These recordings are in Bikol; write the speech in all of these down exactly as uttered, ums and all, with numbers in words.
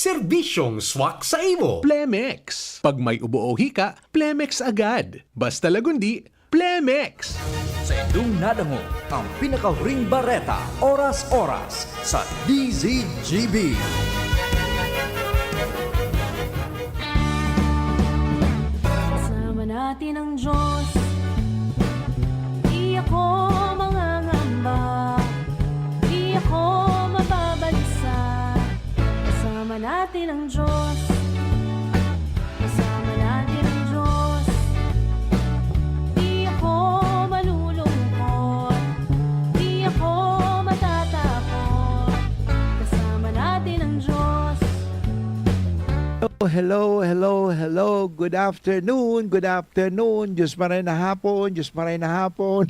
Serbisyong swak sa imo. Plemex. Pag may ubo o hika, Plemex agad. Basta lagundi, Plemex. Sa indong nadangog, ang pinakahuring bareta, oras-oras, sa D Z G B. Kasama natin ang Diyos. Di ako mangangamba. Di ako mababalisa. Kasama natin ang Diyos. Kasama natin ang Diyos. Di ako malulungkot. Di ako matatakot. Kasama natin ang Diyos. Oh, hello, hello, hello. Good afternoon, good afternoon. Diyos maray na hapon, Diyos maray na hapon.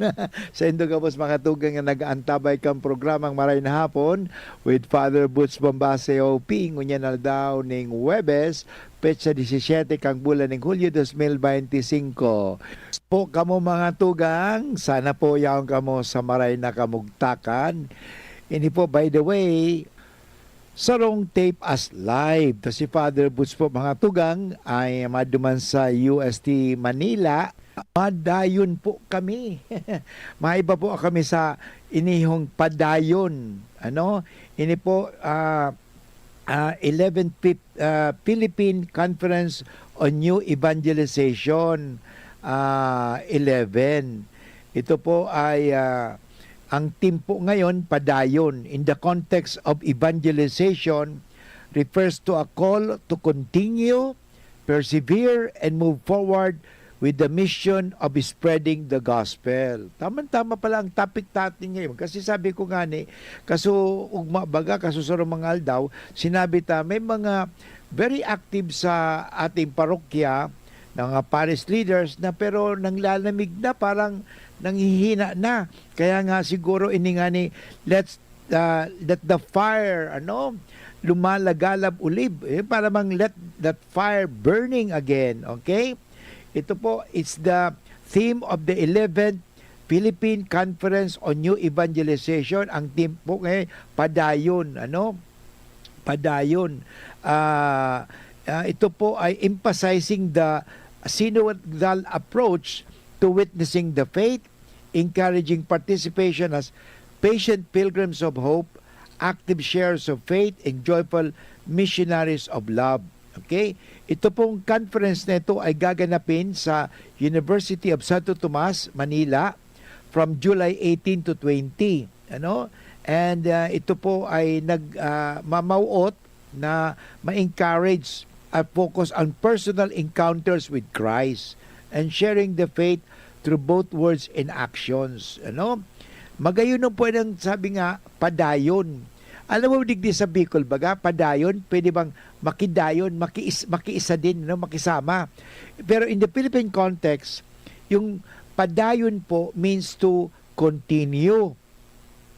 Sa indo gabos makatugang na nag-aantabay kang programang Maray na Hapon with Father Boots Bombaseo P. Ngunyan aldaw ning Huwebes, petsa disisiete kang bulan ning Hulyo dos mil beinti singko. Po kamo mga tugang, sana po yaon kamo sa maray na kamugtakan. Ini po, by the way, sarong tape as live. Ta si Father Boots po, mga tugang, ay maduman sa U S T Manila. Madayon po kami. Maiba po kami sa inihong padayon. Ano? Ini po, ah, ah, eleventh Pip- ah, Philippine Conference on New Evangelization, ah, eleven. Ito po ay, ah, ang theme po ngayon, padayon. In the context of evangelization, refers to a call to continue, persevere, and move forward with the mission of spreading the gospel. Tama-tama pala ang topic natin ngayon. Kasi sabi ko nga ni, kaso ugma baga, kaso sa mga aldaw, sinabi ta, may mga very active sa ating parokya, na mga parish leaders na pero nanglalamig na, parang nanghihina na. Kaya nga siguro ini nga ni, let's, ah, let the fire, ano, lumalagalab ulib. Eh, para mang let that fire burning again, okay? Ito po, it's the theme of the eleventh Philippine Conference on New Evangelization. Ang theme po ngayon, padayon, ano? Padayon. Ah, ah, ito po ay emphasizing the synodal approach to witnessing the faith, encouraging participation as patient pilgrims of hope, active sharers of faith, and joyful missionaries of love. Okay? Ito pong conference na ito ay gaganapin sa University of Santo Tomas, Manila, from July eighteen to twenty. Ano? And, ah, ito po ay nag, ah, mamauot na ma-encourage at focus on personal encounters with Christ and sharing the faith through both words and actions. Ano? Magayon po ng, sabi nga, padayon. Alam mo, digdi sa Bicol, baga, padayon, pwede bang makidayon, makiis-, makiisa din, no? Makisama. Pero in the Philippine context, yung padayon po means to continue.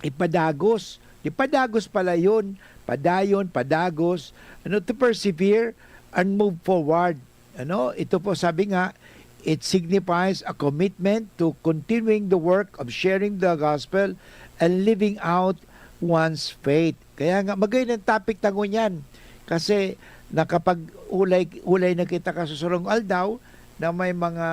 Ipadagos. Ipadagos pala yun. Padayon, padagos. Ano, to persevere and move forward. Ano, ito po, sabi nga, it signifies a commitment to continuing the work of sharing the gospel and living out one's faith. Kaya nga, magayon ang topic ta ngunyan. Kasi nakapag-ulay-ulay na kita kasusarong aldaw na may mga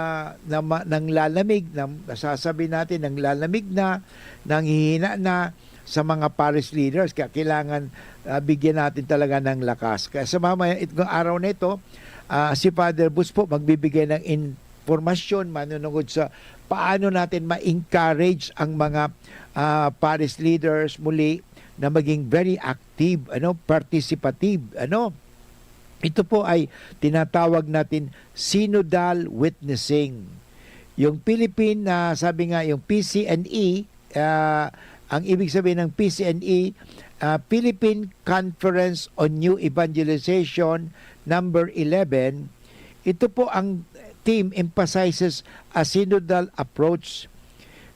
na ma-, nanglalamig, na, nasasabi natin, nanglalamig na, nanghihina na sa mga parish leaders. Kaya kailangan, ah, bigyan natin talaga ng lakas. Kaya sa mamaya, itong araw na ito, ah, si Father Boots po magbibigay ng informasyon manunungod sa paano natin ma-encourage ang mga, ah, parish leaders muli na maging very active, ano, participative, ano. Ito po ay tinatawag natin synodal witnessing. Yung Philippine, ah, sabi nga, yung P C N E, ah, ang ibig sabihin ng P C N E, ah, Philippine Conference on New Evangelization number eleven. Ito po, ang theme emphasizes a synodal approach,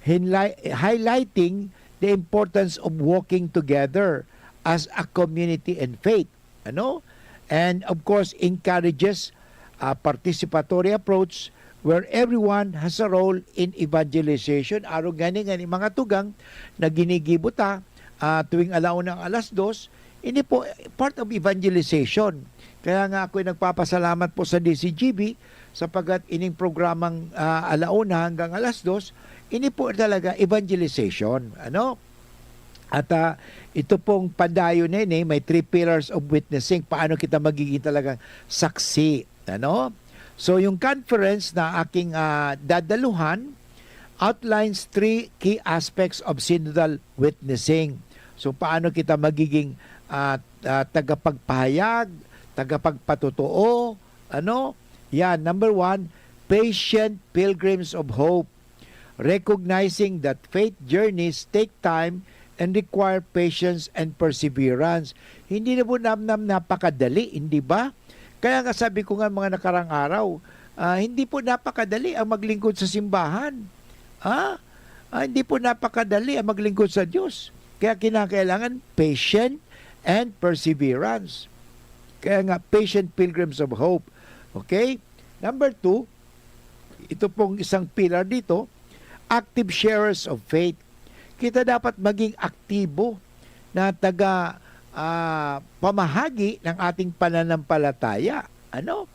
hinli-, highlighting the importance of working together as a community in faith. Ano? And of course, encourages a participatory approach where everyone has a role in evangelization. Arog gani nga ni mga tugang na ginigibo ta, ah, tuwing alauna ang alas dos, Ini po, part of evangelization. Kaya nga ako'y nagpapasalamat po sa D C G B sapagkat ining programang, ah, ala una hanggang alas dos, ini po talaga evangelization, ano? At, ah, ito pong padayon na ini, may three pillars of witnessing. Paano kita magiging talagang saksi, ano? So, yung conference na aking, ah, dadaluhan outlines three key aspects of synodal witnessing. So, paano kita magiging, ah, ah, tagapagpahayag, tagapagpatotoo, ano? Yan, number one, patient pilgrims of hope. Recognizing that faith journeys take time and require patience and perseverance. Hindi na po namnam napakadali, hindi ba? Kaya nga sabi ko nga mga nakarang araw, ah, hindi po napakadali ang maglingkod sa simbahan. Ha? Ah, hindi po napakadali ang maglingkod sa Diyos. Kaya kinakailangan patient and perseverance. Kaya nga, patient pilgrims of hope. Okay? Number two, ito pong isang pillar dito, active sharers of faith. Kita dapat maging aktibo na taga, ah, pamahagi ng ating pananampalataya. Ano?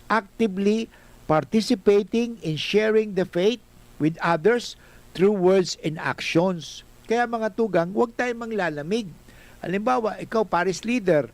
Actively participating in sharing the faith with others through words and actions. Kaya mga tugang, huwag tayong manglalamig. Halimbawa, ikaw, parish leader,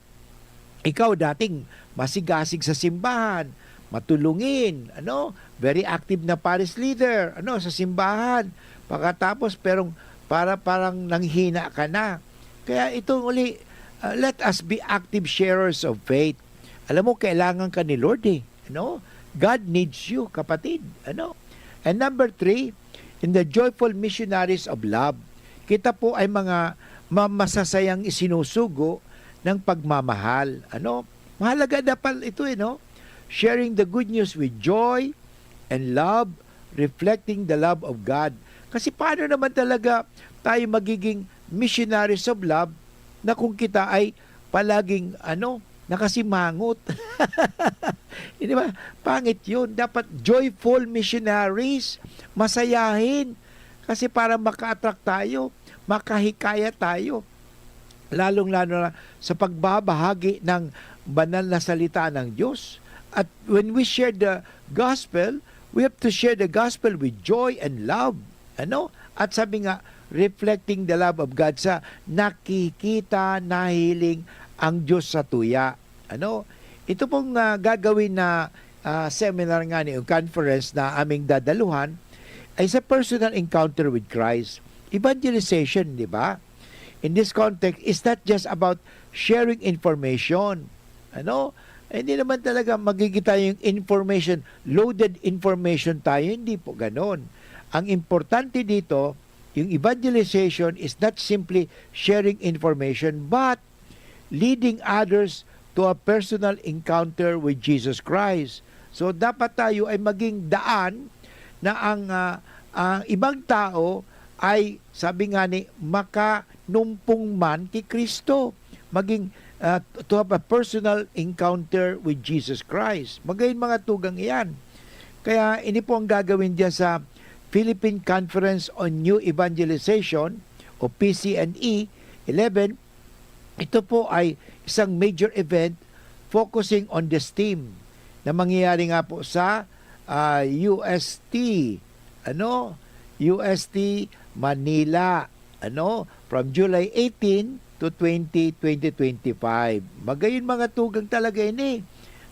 ikaw dating masigasig sa simbahan, matulungin, ano, very active na parish leader, ano, sa simbahan. Pagkatapos, perong para, parang nanghina ka na. Kaya itong uli, ah, let us be active sharers of faith. Alam mo, kailangan ka ni Lord eh. Ano? God needs you, kapatid. Ano? And number three, in the joyful missionaries of love. Kita po ay mga ma-, masasayang isinusugo ng pagmamahal. Ano? Mahalaga dapat ito eh, no? Sharing the good news with joy and love, reflecting the love of God. Kasi paano naman talaga tayo magiging missionaries of love na kung kita ay palaging, ano, nakasimangot? Hindi ba? Pangit yun. Dapat joyful missionaries, masayahin. Kasi para maka-attract tayo, makahikaya tayo. Lalong-lalo na sa pagbabahagi ng banal na salita ng Diyos. At when we share the gospel, we have to share the gospel with joy and love. Ano? At sabi nga, reflecting the love of God sa nakikita, nahiling ang Diyos sa tuya. Ano? Ito pong, ah, gagawin na, ah, seminar nga ni, o conference na aming dadaluhan ay sa personal encounter with Christ. Evangelization, di ba? In this context, it's not just about sharing information. Ano? Hindi naman talaga magiging tayo yung information, loaded information tayo. Hindi po ganon. Ang importante dito, yung evangelization is not simply sharing information, but leading others to a personal encounter with Jesus Christ. So, dapat tayo ay maging daan na ang, ah, ang ibang tao ay, sabi nga ni, makanumpong man ki Cristo, maging, ah, to have a personal encounter with Jesus Christ. Magayon mga tugang iyan. Kaya ini po ang gagawin diyan sa Philippine Conference on New Evangelization o P C N E eleven. Ito po ay isang major event focusing on this theme na mangyayari nga po sa, ah, U S T, ano, U S T Manila, ano, from July eighteen to twenty, twenty twenty-five. Magayon mga tugang talaga ini.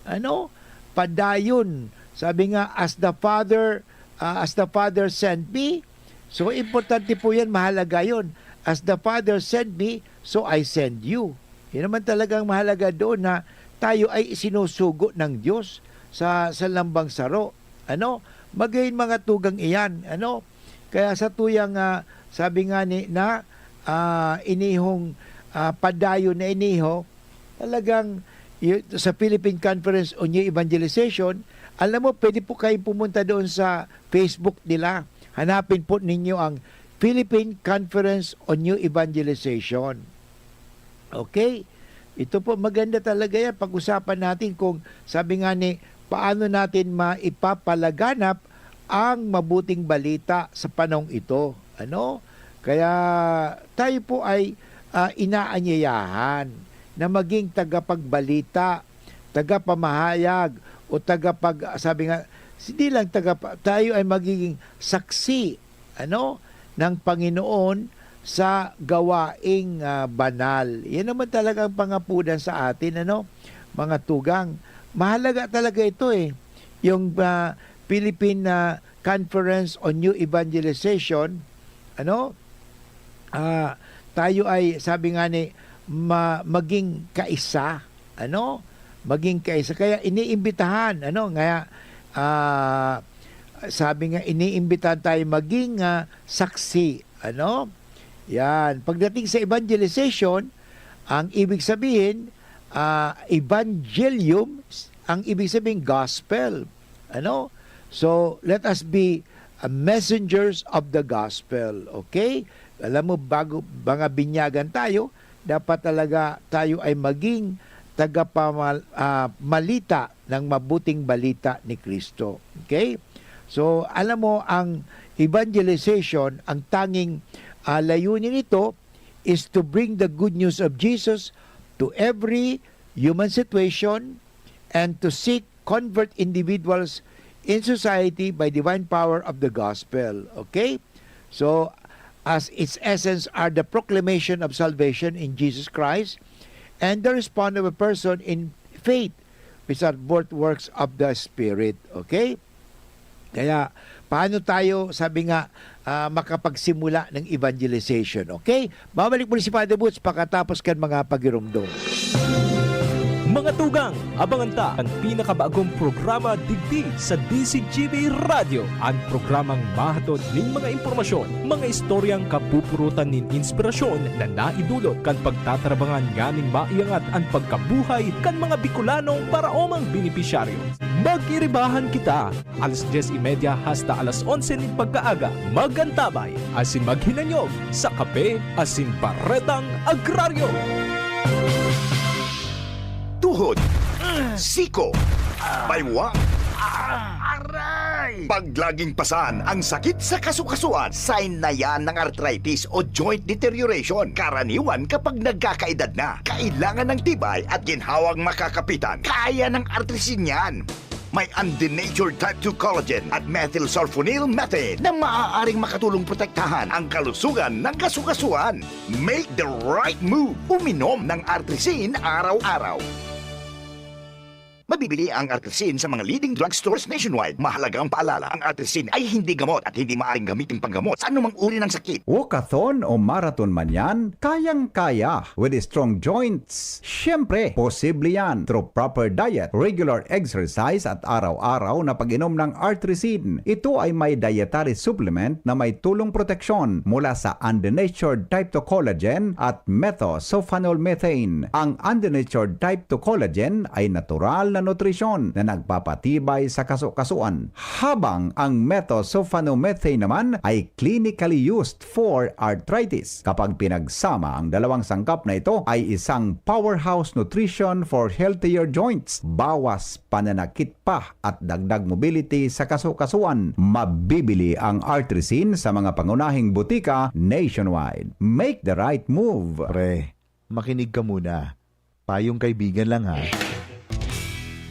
Ano, padayon. Sabi nga, "As the Father, ah, as the Father sent me." So, importante po yan, mahalaga yun. "As the Father sent me, so I send you." Yun naman talagang mahalaga doon na tayo ay isinusugo ng Diyos sa, sa lambang saro. Ano? Magayon mga tugang iyan. Ano? Kaya sa tuyang, ah, sabi nga ni na, ah, inihong, ah, padayon na iniho, talagang y-, sa Philippine Conference on New Evangelization, alam mo, pwede po kayong pumunta doon sa Facebook nila. Hanapin po ninyo ang Philippine Conference on New Evangelization. Okay? Ito po, maganda talaga yan. Pag-usapan natin kung, sabi nga ni, paano natin maipapalaganap ang mabuting balita sa panahong ito. Ano? Kaya tayo po ay, ah, inaanyayahan na maging tagapagbalita, tagapamahayag, o tagapag-, sabi nga, hindi lang tagapa-, tayo ay magiging saksi, ano, ng Panginoon sa gawaing, ah, banal. Yan naman talaga ang pangapudan sa atin, ano, mga tugang. Mahalaga talaga ito, eh. Yung, ah, Philippine, ah, Conference on New Evangelization, ano, ah, tayo ay, sabi nga ni, ma-, maging kaisa, ano, maging kaisa. Kaya iniimbitahan, ano, nga, ah, sabi nga, iniimbitahan tayo maging, ah, saksi, ano. Yan. Pagdating sa evangelization, ang ibig sabihin, ah, evangelium, ang ibig sabihin, gospel. Ano? So, let us be, ah, messengers of the gospel. Okay? Alam mo, bago mga binyagan tayo, dapat talaga tayo ay maging tagapamal-, ah, malita ng mabuting balita ni Kristo. Okay? So, alam mo, ang evangelization, ang tanging, ah, layunin nito is to bring the good news of Jesus to every human situation and to seek convert individuals in society by divine power of the gospel. Okay? So, as its essence are the proclamation of salvation in Jesus Christ and the response of a person in faith, which are both works of the Spirit. Okay? Kaya, paano tayo, sabi nga, ah, makapagsimula ng evangelization? Okay? Babalik muli si Father Boots pakatapos kan mga pagirumdom. Mga tugang, abangan ta an pinakabagong programa digdi sa D Z G B Radyo. An programang mahatod nin mga impormasyon, mga istoryang kapupurutan nin inspirasyon na naidulot kan pagtatarabangan nganing maiangat an pagkabuhay kan mga Bicolanong paraomang benepisyaryo. Magiribahan kita! Alas dyes y media hasta alas onse nin pagkaaga, mag-antabay asin maghinanyog sa Kape asin Baretang Agraryo. Tuhod, siko, baywa, aray! Pag laging pasan ang sakit sa kasukasuan, sign na yan ng arthritis o joint deterioration. Karaniwan kapag nagkakaedad na, kailangan ng tibay at ginhawang makakapitan. Kaya ng artrisin yan. May undenatured type two collagen at methylsulfonyl methane na maaaring makatulong protektahan ang kalusugan ng kasukasuan. Make the right move! Uminom ng Artrisin araw-araw. Mabibili ang Artrisin sa mga leading drugstores nationwide. Mahalagang paalala, ang Artrisin ay hindi gamot at hindi maaaring gamitin panggamot sa anumang uri ng sakit. Walkathon o marathon man yan, kayang-kaya with strong joints. Siyempre, posible yan through proper diet, regular exercise at araw-araw na pag-inom ng Artrisin. Ito ay may dietary supplement na may tulong proteksyon mula sa undenatured type two collagen at methosulfonol methane. Ang undenatured type two collagen ay natural na nutrisyon na nagpapatibay sa kasukasuan, habang ang methosulfonomethane naman ay clinically used for arthritis. Kapag pinagsama, ang dalawang sangkap na ito ay isang powerhouse nutrition for healthier joints. Bawas pananakit pa at dagdag mobility sa kasukasuan. Mabibili ang Artrisin sa mga pangunahing butika nationwide. Make the right move! Pre, makinig ka muna. Payong kaibigan lang ha.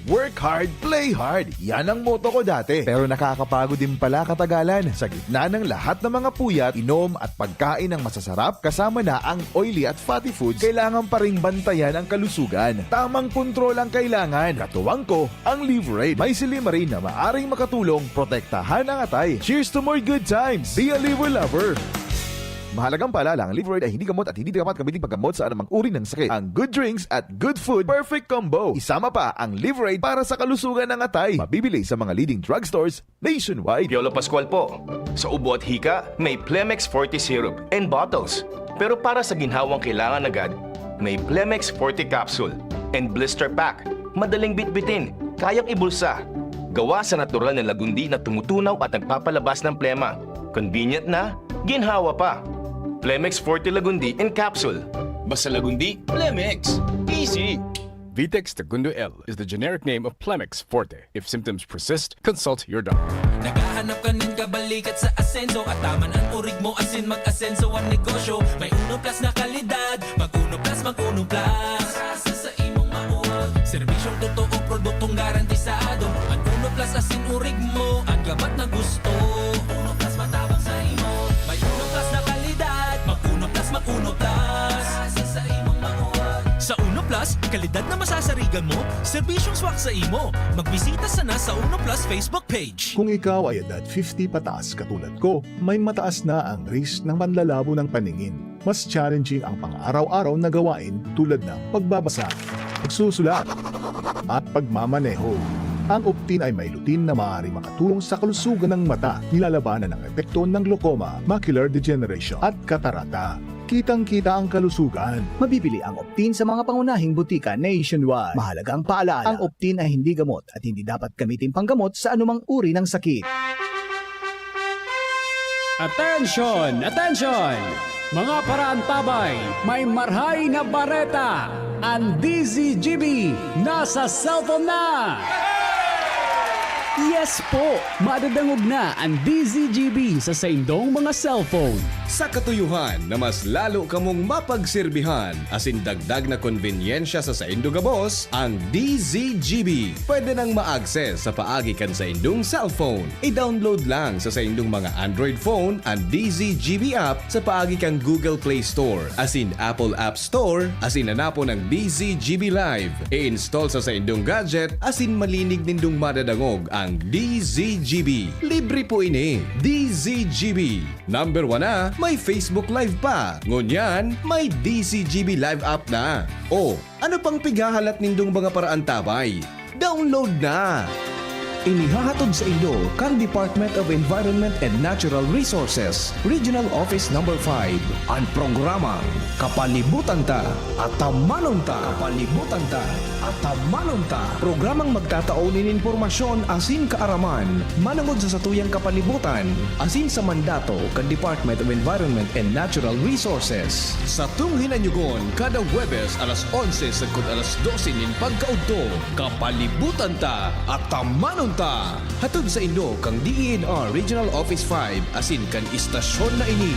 Work hard, play hard. Yan ang motto ko dati. Pero nakakapagod din pala katagalan. Sa gitna ng lahat ng mga puyat, inom at pagkain ng masasarap, kasama na ang oily at fatty foods, kailangan pa ring bantayan ang kalusugan. Tamang kontrol ang kailangan. Katuwang ko, ang Liverade. May silymarin na maaring makatulong protektahan ang atay. Cheers to more good times! Be a Liver Lover! Mahalagang paalala, ang Liverade ay hindi gamot at hindi dapat gamitin paggamot sa anumang uri ng sakit. Ang good drinks at good food, perfect combo. Isama pa ang Liverade para sa kalusugan ng atay. Mabibili sa mga leading drugstores nationwide. Piolo Pascual po. Sa ubo at hika, may Plemex Forte Syrup and bottles. Pero para sa ginhawang kailangan agad, may Plemex Forte Capsule and Blister Pack. Madaling bitbitin, kayang ibulsa. Gawa sa natural na lagundi na tumutunaw at nagpapalabas ng plema. Convenient na, ginhawa pa. Plemex Forte Lagundi in Capsule. Basta Lagundi, Plemex. Easy! Vitex Tagundo L is the generic name of Plemex Forte. If symptoms persist, consult your doctor. Naghahanap ka nin kabalikat sa asenso at taman ang urig mo asin mag-asenso ang negosyo. May uno plus na kalidad, mag uno plus, mag uno plus. Serbisyong totoo, produktong garantisado. An Uno Plus asin urig mo, an gabat na gusto. Uno Plus matabang sa imo. May Uno Plus na kalidad, mag Uno Plus, mag Uno Plus. Sa imong makuha. Sa Uno Plus, kalidad na masasarigan mo, serbisyong swak sa imo. Magbisita sana sa Uno Plus Facebook page. Kung ikaw ay edad fifty pataas katulad ko, may mataas na ang risk ng panlalabo ng paningin. Mas challenging ang pang-araw-araw na gawain tulad ng pagbabasa, pagsusulat, at pagmamaneho. Ang Optin ay may lutein na maaari makatulong sa kalusugan ng mata, nilalabanan ang epekto ng glaucoma, macular degeneration, at katarata. Kitang-kita ang kalusugan. Mabibili ang Optin sa mga pangunahing butika nationwide. Mahalagang paalaala, ang Optin ay hindi gamot at hindi dapat gamitin panggamot sa anumang uri ng sakit. Attention! Attention! Mga paraantabay, may marhay na bareta! An D Z G B nasa cellphone na! Yes po! Madadangog na an D Z G B sa saindong mga cellphone. Sa katuyohan na mas lalo kamong mapagserbihan asin dagdag na konbenyensya sa saindo gabos, ang D Z G B pwede nang ma-access sa paagi kan saindong cellphone. I-download lang sa saindong mga Android phone an D Z G B app sa paagi kan Google Play Store asin Apple App Store asin hanapon ang D Z G B Live. I-install sa saindong gadget asin malinig nindong madadangog ang D Z G B. Libre po ini. D Z G B. Number one na, may Facebook Live pa. Ngunyan, may D Z G B Live app na. O, ano pang pighahalat nindong mga paraantabay? Download na! Inihahatod sa indo kan Department of Environment and Natural Resources, Regional Office Number five, an programang Kapalibutan Ta, Atamanon Ta. Kapalibutan Ta, Atamanon Ta. Programang magtatao nin impormasyon asin kaaraman manongod sa satuyang kapalibutan asin sa mandato kan Department of Environment and Natural Resources. Satong hinanyugon kada Huwebes alas onse sagkod alas dose nin pagkaudto. Kapalibutan Ta, Atamanon Ta! Hatod sa indo kan D E N R Regional Office five asin kan istasyon na ini.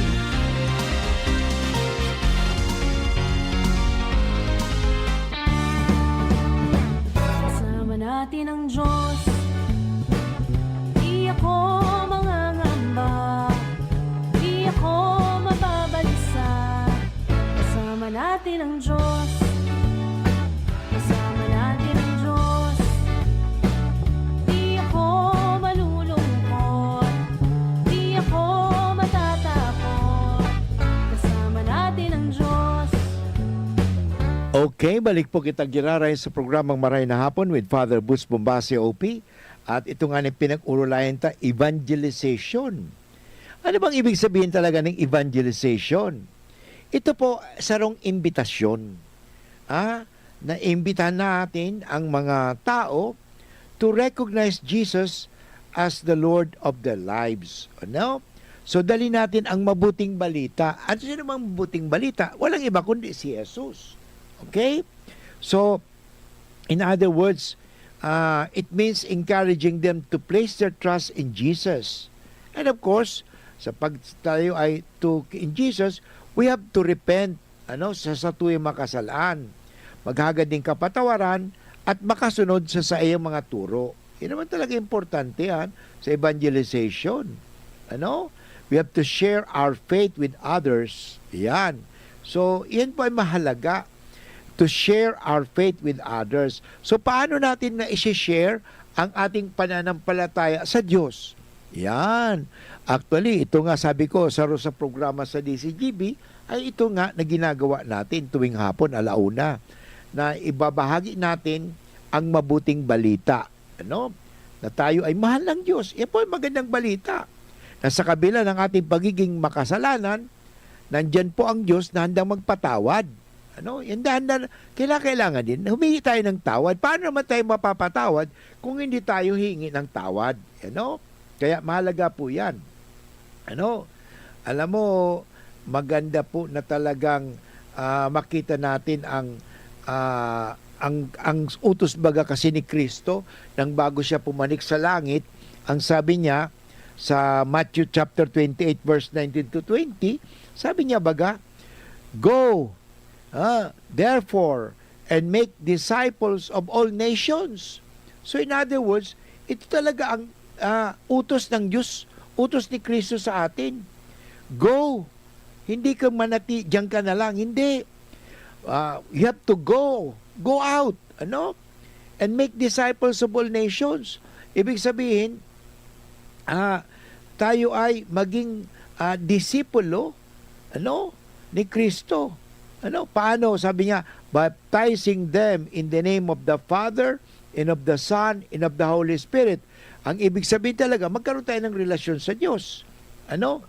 Kasama natin ang Diyos. Di ako mangangamba. Di ako mababalisa. Kasama natin ang Diyos. Kasama natin ang Diyos. Di ako malulungkot. Di ako matatakot. Kasama natin ang Diyos. Okay, balik po kita giraray sa programang Maray na Hapon with Father Boots Bombase, O P. At ito nga ni pinag-urulayan ta, evangelization. Ano bang ibig sabihin talaga ng evangelization? Ito po, sarong imbitasyon. Ah, naimbitahan natin ang mga tao to recognize Jesus as the Lord of their lives. Ano? So, dali natin ang mabuting balita. Ano siya namang mabuting balita? Walang iba kundi si Jesus. Okay? So, in other words, uh, it means encouraging them to place their trust in Jesus. And of course, sa pag tayo ay to in Jesus, we have to repent, ano, sa satuyang mga kasalaan, maghagad nin kapatawaran, at makasunod sa saiyang mga turo. Yan naman talaga importante yan sa evangelization. Ano? We have to share our faith with others. Yan. So, yan po ay mahalaga, to share our faith with others. So, paano natin na isi-share ang ating pananampalataya sa Diyos? Yan. Actually, ito nga sabi ko, sa sa programa sa D Z G B, ay ito nga na ginagawa natin tuwing hapon, ala una, na ibabahagi natin ang mabuting balita, ano? Na tayo ay mahal ng Diyos. Yan po ay magandang balita. Na sa kabila ng ating pagiging makasalanan, nandiyan po ang Diyos na handang magpatawad. Ano? Yan dahan na, kailangan, kailangan din, humingi tayo ng tawad. Paano naman tayo mapapatawad kung hindi tayo hingi ng tawad? Ano? Kaya mahalaga po yan. Ano? Alam mo, maganda po na talagang ah, makita natin ang, ah, ang, ang utos baga kasi ni Kristo nang bago siya pumanik sa langit. Ang sabi niya sa Matthew chapter twenty-eight verse nineteen to twenty, sabi niya baga, "Go, ah, therefore, and make disciples of all nations." So, in other words, ito talaga ang, ah, utos ng Diyos, utos ni Kristo sa atin. Go! Hindi ka manati-, diyan ka na lang. Hindi. Ah, you have to go. Go out. Ano? And make disciples of all nations. Ibig sabihin, ah, tayo ay maging, ah, disipulo, ano, ni Kristo. Ano? Paano? Sabi niya, "Baptizing them in the name of the Father, and of the Son, and of the Holy Spirit." Ang ibig sabihin talaga, magkaroon tayo ng relasyon sa Diyos. Ano?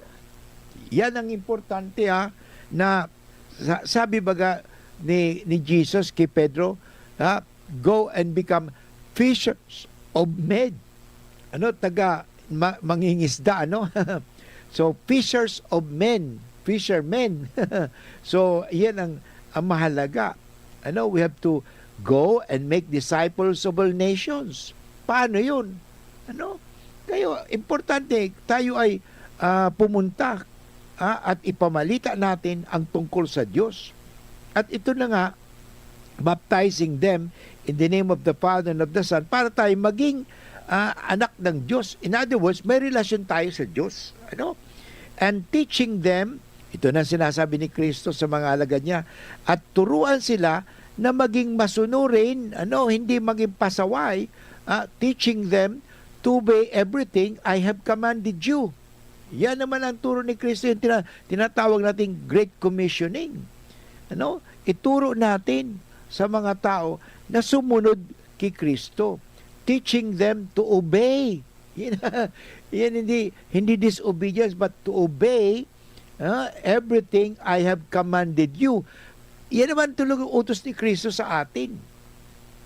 Yan ang importante, ha, na sa-, sabi baga ni, ni Jesus kay Pedro, ha, "Go and become fishers of men." Ano, taga ma-, mangingisda, ano? So, fishers of men, fishermen. So, yan ang, ang mahalaga. Ano, we have to go and make disciples of all nations. Paano yun? Ano? Kayo, importante, tayo ay, ah, pumunta, ah, at ipamalita natin ang tungkol sa Diyos. At ito na nga, baptizing them in the name of the Father and of the Son, para tayo maging, ah, anak ng Diyos. In other words, may relasyon tayo sa Diyos. Ano? And teaching them, ito na sinasabi ni Kristo sa mga alagad niya, at turuan sila na maging masunurin, ano, hindi maging pasaway, ah, teaching them to obey everything I have commanded you. Yan naman ang turo ni Kristo, yung tina-, tinatawag nating Great Commissioning. Ano? Ituro natin sa mga tao na sumunod kay Kristo, teaching them to obey. Yan, yan hindi, hindi disobedience, but to obey, ah, everything I have commanded you. Yan naman talaga ang utos ni Kristo sa atin,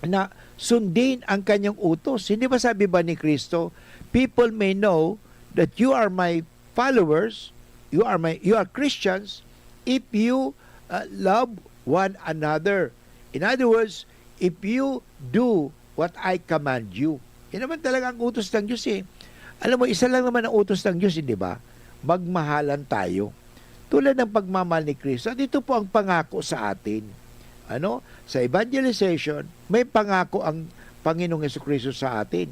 na sundin ang kanyang utos. Hindi ba sabi ba ni Kristo, "People may know that you are my followers, you are my, you are Christians, if you, uh, love one another." In other words, "If you do what I command you." Yan naman talaga ang utos ng Diyos, eh. Alam mo, isa lang naman ang utos ng Diyos, hindi ba? Magmahalan tayo. Tulad ng pagmamahal ni Kristo. At ito po ang pangako sa atin. Ano? Sa evangelization, may pangako ang Panginoong Jesu Cristo sa atin.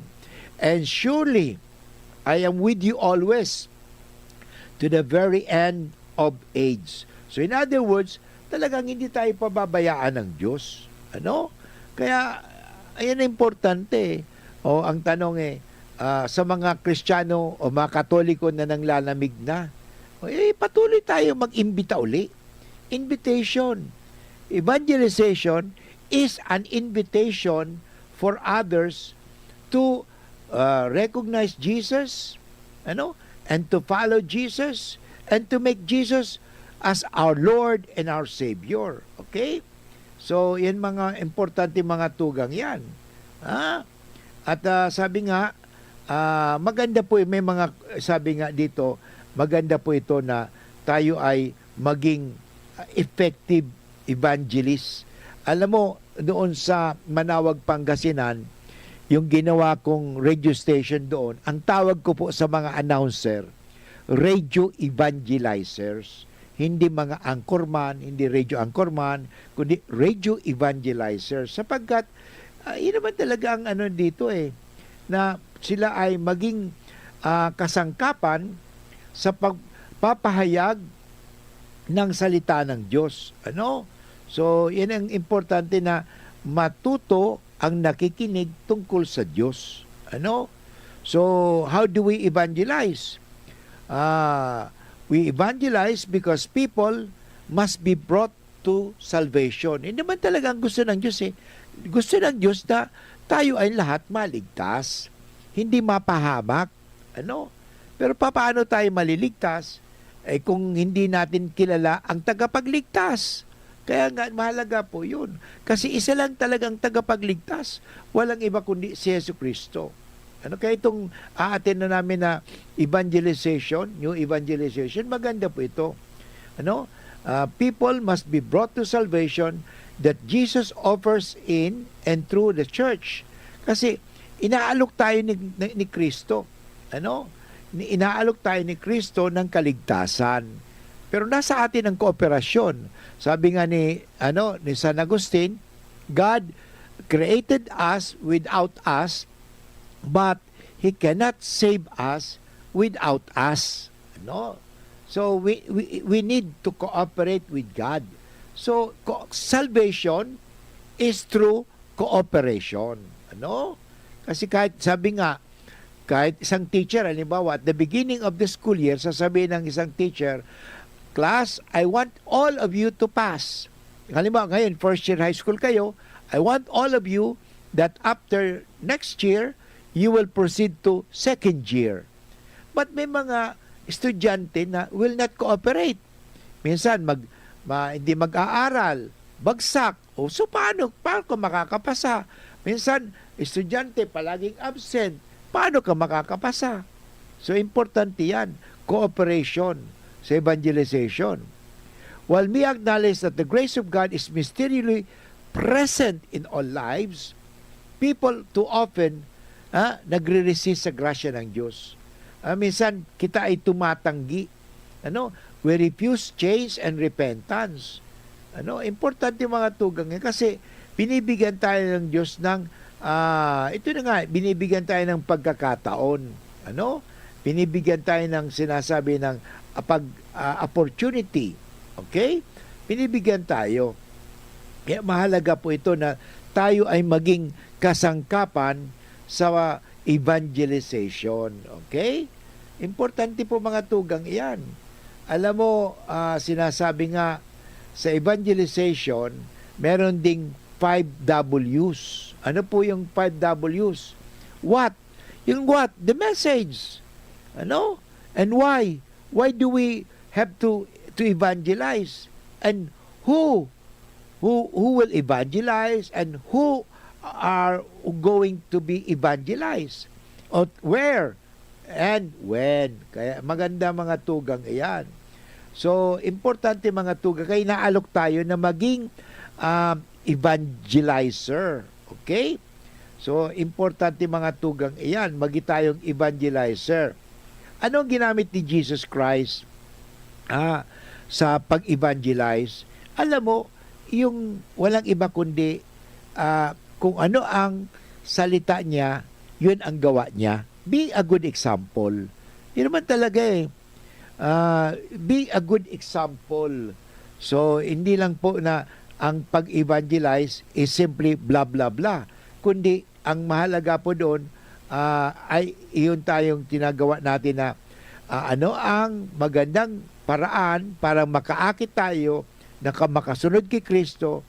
"And surely, I am with you always, to the very end of age." So, in other words, talagang hindi tayo pababayaan ng Diyos. Ano? Kaya, ayan ang importante. O, ang tanong, eh, ah, sa mga Kristiyano o mga Katoliko na nanglalamig na, o, eh, patuloy tayo mag-imbita uli. Invitation. Evangelization is an invitation for others to, uh, recognize Jesus, ano, and to follow Jesus, and to make Jesus as our Lord and our Savior. Okay? So, yan mga importante mga tugang yan. Ha? At, ah, sabi nga, ah, maganda po, may mga, sabi nga dito, maganda po ito na tayo ay maging, ah, effective evangelist. Alam mo, doon sa Manawag, Pangasinan, yung ginawa kong radio station doon, ang tawag ko po sa mga announcer, radio evangelizers. Hindi mga anchorman, hindi radio anchorman, kundi radio evangelizers. Sapagkat, ah, yun naman talaga ang ano dito eh, na sila ay maging, ah, kasangkapan sa pagpapahayag ng salita ng Diyos. Ano? So, yan ang importante na matuto ang nakikinig tungkol sa Diyos. Ano? So, how do we evangelize? Ah, we evangelize because people must be brought to salvation. Hindi man talaga ang gusto ng Diyos eh. Gusto ng Diyos na tayo ay lahat maligtas, hindi mapahamak. Ano? Pero papaano tayo maliligtas, eh, kung hindi natin kilala ang tagapagligtas? Kaya nga, mahalaga po yun. Kasi isa lang talagang tagapagligtas. Walang iba kundi si Jesu Cristo. Ano, kaya itong aaten na namin na evangelization, new evangelization, maganda po ito. Ano? Ah, people must be brought to salvation that Jesus offers in and through the church. Kasi inaalok tayo ni, ni, ni Kristo. Ano? Ni, inaalok tayo ni Kristo ng kaligtasan. Pero nasa atin ang kooperasyon. Sabi nga ni, ano, ni San Agustin, God created us without us, but He cannot save us without us. No? So we, we, we need to cooperate with God. So co- salvation is through cooperation. Ano? Kasi kahit sabi nga, kahit isang teacher, halimbawa, at the beginning of the school year, sasabihin ng isang teacher, "Class, I want all of you to pass." Halimbawa, ngayon, first year high school kayo, "I want all of you that after next year, you will proceed to second year." But may mga estudyante na will not cooperate. Minsan, mag, ma, hindi mag-aaral, bagsak. O, so, paano, paano ka makakapasa? Minsan, estudyante, palaging absent. Paano ka makakapasa? So, importante yan. Cooperation sa evangelization. While we acknowledge that the grace of God is mysteriously present in all lives, people too often, ah, nagre-resist sa grasya ng Diyos. Ah, minsan, kita ay tumatanggi. Ano? We refuse change and repentance. Ano? Importante, mga tugang, yan kasi binibigyan tayo ng Diyos ng, ah, ito na nga, binibigyan tayo ng pagkakataon. Ano? Binibigyan tayo ng sinasabi ng, ah, pag, ah, opportunity. Okay? Binibigyan tayo. Kaya mahalaga po ito na tayo ay maging kasangkapan sa evangelization. Okay? Importante po, mga tugang, iyan. Alam mo, ah, sinasabi nga sa evangelization, meron ding five W's. Ano po yung five W's? What? Yung what? The message. Ano? And why? Why do we have to to evangelize? And who who who will evangelize and who are going to be evangelized? At where? And when? Kaya maganda, mga tugang, iyan. So, importante, mga tugang, kaya inaalok tayo na maging, ah, evangelizer. Okay? So, importante, mga tugang, iyan, maging tayong evangelizer. Ano ang ginamit ni Jesus Christ, ah, sa pag-evangelize? Alam mo, yung walang iba kundi, ah, kung ano ang salita niya, yun ang gawa niya. Be a good example. Yun naman talaga eh. Ah, be a good example. So, hindi lang po na ang pag-evangelize is simply blah, blah, blah. Kundi, ang mahalaga po doon, ah, ay iyon tayong tinagawa natin na, ah, ano ang magandang paraan para makaakit tayo na ka-, makasunod kay Kristo,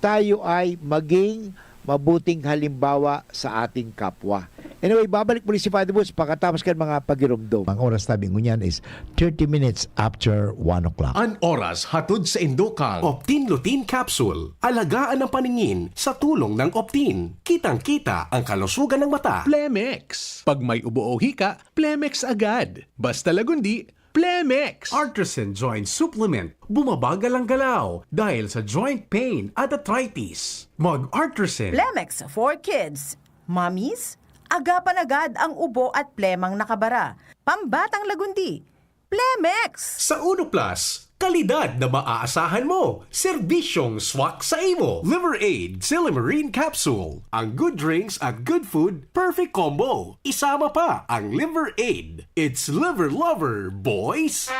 tayo ay maging mabuting halimbawa sa ating kapwa. Anyway, babalik muli si Father Boots pagkatapos kan mga pagirumdom. Ang oras tabi ngunyan is thirty minutes after one o'clock. An oras hatod sa indokang Optin Lutein Capsule. Alagaan ang paningin sa tulong ng Optin. Kitang-kita ang kalusugan ng mata. Plemex. Pag may ubo o hika, Plemex agad. Basta Lagundi, Plemex. Artisan Joint Supplement. Bumabagal ang galaw dahil sa joint pain at arthritis. Mag-Artisan. Plemex for kids. Mommies, agapan agad ang ubo at plemang nakabara. Pambatang Lagundi, Plemex! Sa Uno Plus, kalidad na maaasahan mo, serbisyong swak sa imo. Liver Aid Silymarin Capsule. Ang good drinks at good food, perfect combo. Isama pa ang Liver Aid. It's Liver Lover, boys!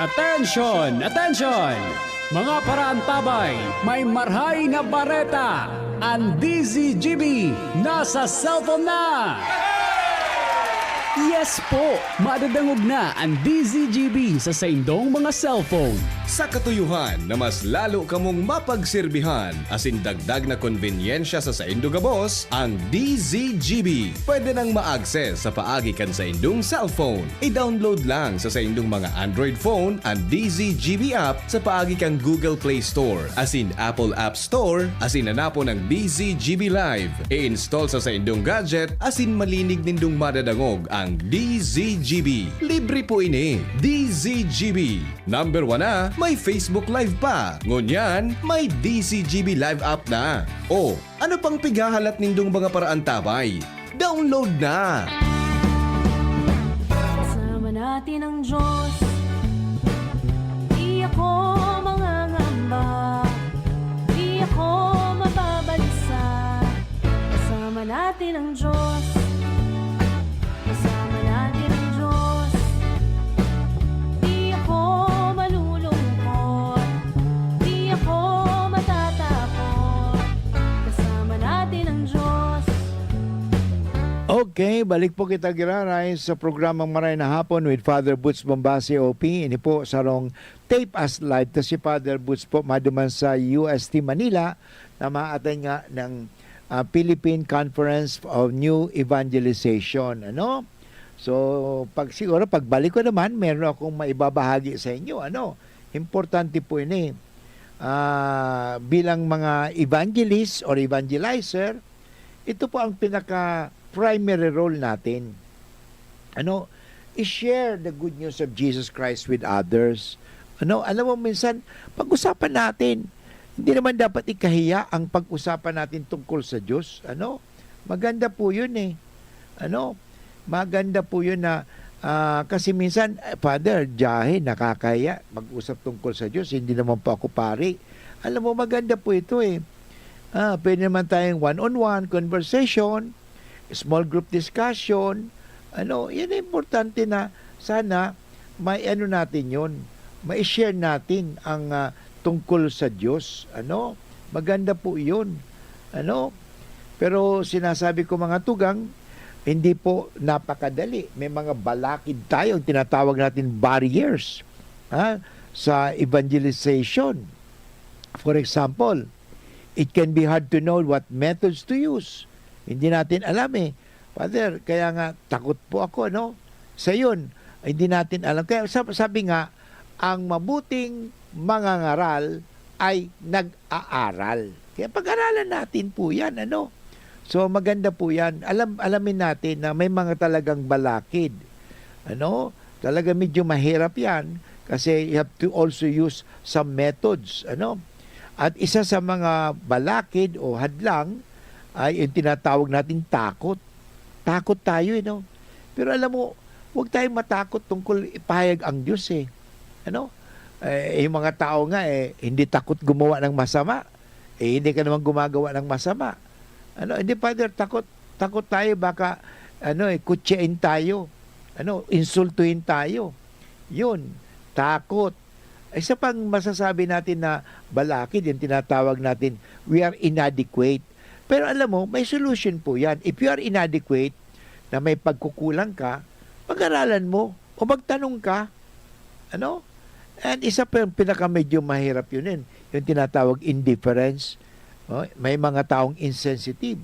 Attention! Attention! Mga paraantabay, may marhay na bareta! Ang D Z G B nasa cellphone na! Yes po! Madadangog na ang D Z G B sa saindong mga cellphone. Sa katuyuhan na mas lalo kamong mapagserbihan asin dagdag na konbenyensya sa saindo gabos, ang D Z G B pwede nang ma-access sa paagi kan saindong cellphone. I-download lang sa saindong mga Android phone an D Z G B app sa paagi kan Google Play Store asin Apple App Store asin hanapon ang D Z G B Live. I-install sa saindong gadget asin malinig nindong madadangog ang D Z G B. Libre po ini. D Z G B. Number one na, may Facebook Live pa. Ngunyan, may D Z G B Live app na. O, ano pang pighahalat nindong mga paraantabay? Download na! Kasama natin ang Diyos, di ako mangangamba. Natin ang Diyos. Kasama natin ang Diyos. Di ako malulungkot. Di ako matatakot. Kasama natin ang Diyos. Okay, balik po kita giraray sa programang Maray na Hapon with Father Boots Bombasi, O P. Ini po sarong tape as live ta si Father Boots po maduman sa U S T Manila na maatay nga ng ah, Philippine Conference of New Evangelization. Ano? So, pag siguro pagbalik ko naman, meron akong maibabahagi sa inyo. Ano? Importante po ini. Ah, bilang mga evangelist or evangelizer, ito po ang pinaka primary role natin. Ano? I-share the good news of Jesus Christ with others. Ano? Alam mo, minsan, pag-usapan natin. Hindi naman dapat ikahiya ang pag-usapan natin tungkol sa Diyos. Ano? Maganda po yun eh. Ano? Maganda po yun na, ah, kasi minsan, "Eh, Father, jahe, nakakahiya mag-usap tungkol sa Diyos. Hindi naman po ako pari." Alam mo, maganda po ito eh. Ah, pwede naman tayong one-on-one conversation, small group discussion. Ano, yan ang importante na sana may ano natin yun, may share natin ang ah, tungkol sa Diyos. Ano, maganda po yun. Ano, pero sinasabi ko mga tugang, hindi po napakadali. May mga balakid tayo, ang tinatawag natin barriers ha, sa evangelization. For example, it can be hard to know what methods to use. Hindi natin alam eh. Father, kaya nga takot po ako, no? Sa yun, hindi natin alam. Kaya sab- sabi nga, ang mabuting mangangaral ay nag-aaral. Kaya pag-aralan natin po yan, ano? So, maganda po yan. Alam, alamin natin na may mga talagang balakid. Ano? Talaga medyo mahirap yan kasi you have to also use some methods. Ano? At isa sa mga balakid o hadlang ay yung tinatawag nating takot. Takot tayo, eh, no? Pero alam mo, huwag tayong matakot tungkol ipahayag ang Diyos, eh. Ano? Eh, yung mga tao nga, eh, hindi takot gumawa ng masama. Eh, hindi ka naman gumagawa ng masama. Ano? Hindi, Father, takot, takot tayo baka, ano, eh, kutsain tayo. Ano, insultuhin tayo. Yun, takot. Isa pang masasabi natin na balakid, yung tinatawag natin, we are inadequate. Pero alam mo, may solution po yan. If you are inadequate, na may pagkukulang ka, pag-aralan mo o magtanong ka. Ano? And isa pa yung pinaka medyo mahirap yun, yun, yung tinatawag indifference. No? May mga taong insensitive.